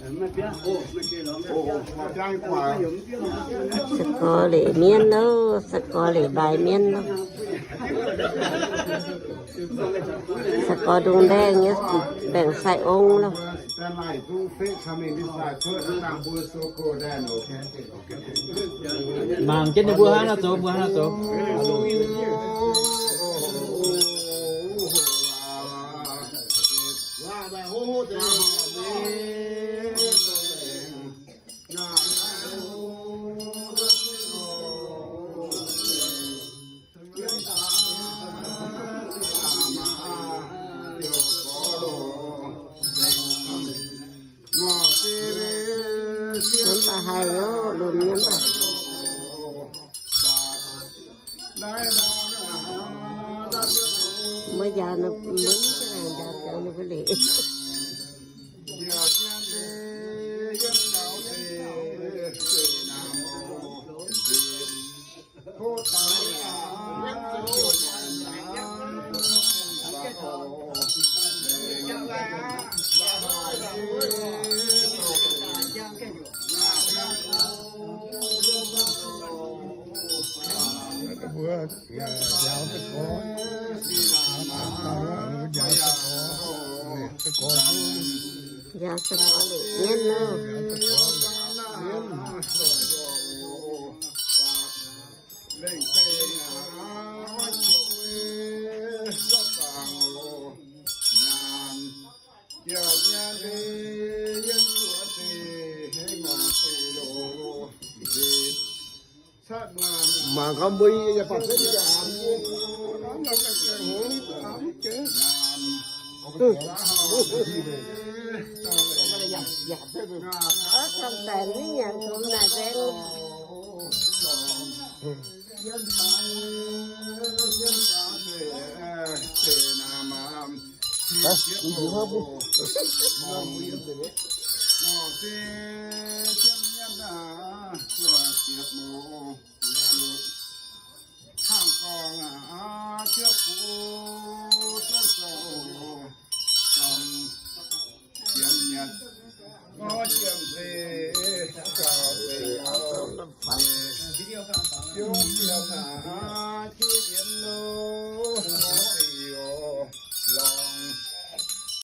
Se gorx leic mienv loh, se gorx leic mbaix mienv loh. Se gorx ndongc ndaengh nyei baengc sai ong loh. Mangc jienv ninh mbuo hnangv naaiv zoux, mbuo hnangv naaiv zoux. Nyiemv baac haih loh, lunx nyiemv baac. Mbuo njaaux ninh, mbuo njaaux ninh mbuo leic. Mbuo njaaux se gorx, njaaux se gorx, njaaux se gorx leic mienv loh. Mangc gaax mbuo yie yaac baac se yie yaac Ov, camv daic mv nyanc gomx naaic nzengc.